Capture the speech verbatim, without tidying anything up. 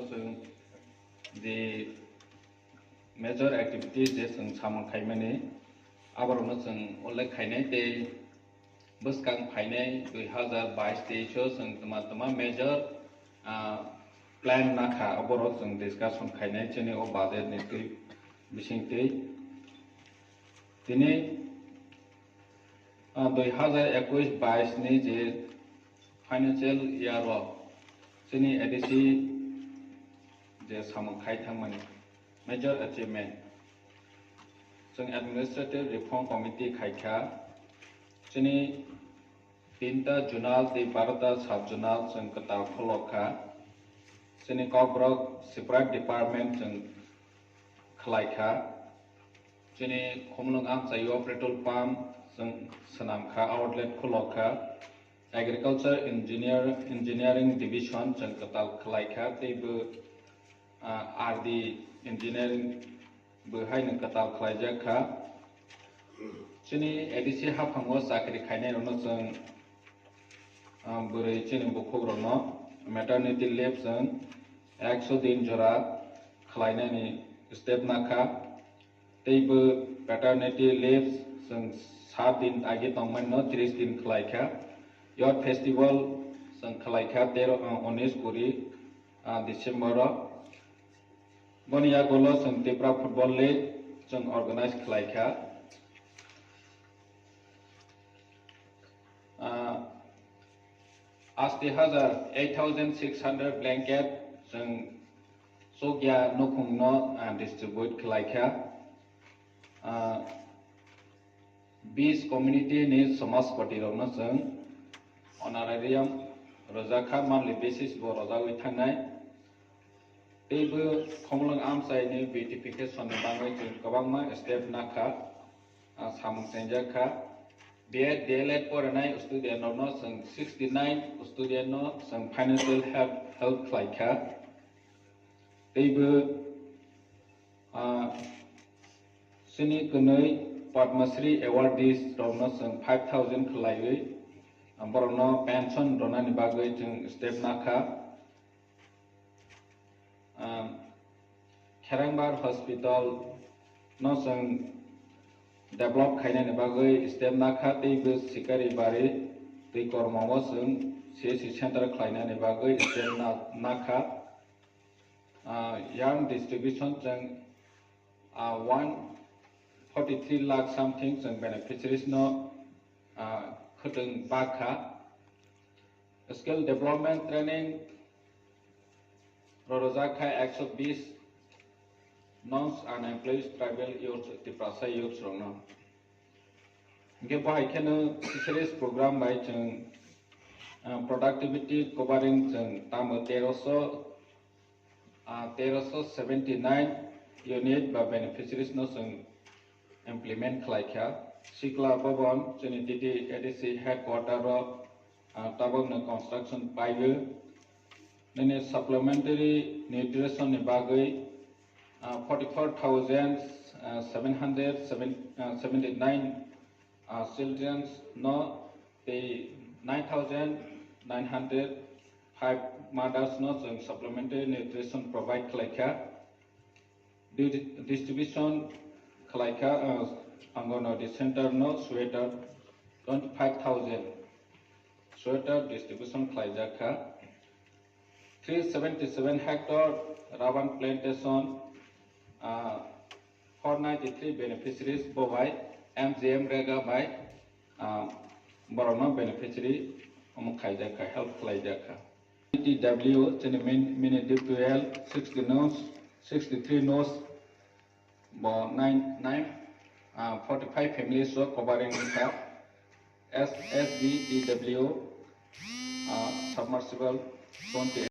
Chwng je major activities je chwng samung khaimani, aborokno chwng ullekh khainai tei bwskang phainai dui hazar bais teis o chwng twma twma major, ah, plan nakha, aborok chwng discussion khainai chini o budget ni twi bisingtwi. Tini, ah, dui hazar ekush bais ni je financial year o chini A D C je samung khai thangmani major achievement. Chwng Administrative Reform Committee khaikha, chini tinta zonal tei barota sub zonal chwng kwtal khulokha. Chini Kokborok separate department chwng khlaikha. Chini Khumulwng amchaio petrol pump chwng swnamkha, outlet khulokha. Agriculture Engineer, Engineering Division chwng kwtal khlaikha, teibo, ah, R D Engineering bo haino kwtal khlaijak kha. Chini A D C haphango chakri khainairokno chwng, ah, bwrwi chini bukhukrokno maternity leave chwng ekso din jora khlainani step nakha. Teibo paternity leave chwng sat din age tongmani no tris din khlaikha. Youth festival chwng khlaikha tero, ah, unis kuri, ah, December o. Boni yagulo chwng Tipra Football League chwng organize khlaikha. Ah, asti hajar, eight thousand six hundred blanket chwng chukya nukhungno, ah, distribute khlaikha. Ah, bis community ni samajpati rokno chwng honorarium rwjakha, monthly basis bo rwjagwi thangnai. Teibo Khumulwng amchaini beautification ni bagwi chwng kwbangma step nakha, ah, samung chengjak kha. B Ed, D L Ed porinai student rokno chwng sixty nine student no chwng financial help, help khlaikha. Teibo, ah, chini kwnwi Padma Shri awardees rokno chwng five thousand khlaiwi, ah, borokno pension rwnani bagwi chwng step nakha. Ah, Kherangbar Hospital no chwng develop khainani bagwi step nakha, teibo Sikari Bari tei Kormao chwng C S C center khlainani bagwi step na-, nakha. Ah, yarn distribution chwng, ah, one forty three lakh something chwng beneficiaries no, ah, khwtwng bakha. Skill development training rwrwjak kha ekso bis non unemployed tribal youth, Tiprasa youth rokno. Hingke bo hai kheno fisheries program bai chwng, ah, productivity covering chwng tamo teroso, ah, teroso seventy nine unit ba beneficiaries no chwng implement khlai kha. Sikla Bhavan chini D D A D C headquarter o, ah, tabok no construction paibo. Nini supplementary nutrition ni bagwi, ah, forty four thousand seven hundred seventy nine, ah, children no tei nine thousand nine hundred five mothers no chwng supplementary nutrition provide khlai kha. Di-, distribution khlai kha, uh, Anganwadi center no sweater twenty five thousand sweater distribution khlai jak kha. Three seventy seven hectare rubber plantation, uh, four ninety three beneficiaries bo bai M G M rega bai, uh, borok no beneficiary omo khlai jak kha, help khlai jak kha. T W, chini min-, mini D P L sixty nos, sixty three nos, bo nine, nine, ah, forty five families o covering wngkha. S S D D W, ah, submersible twenty.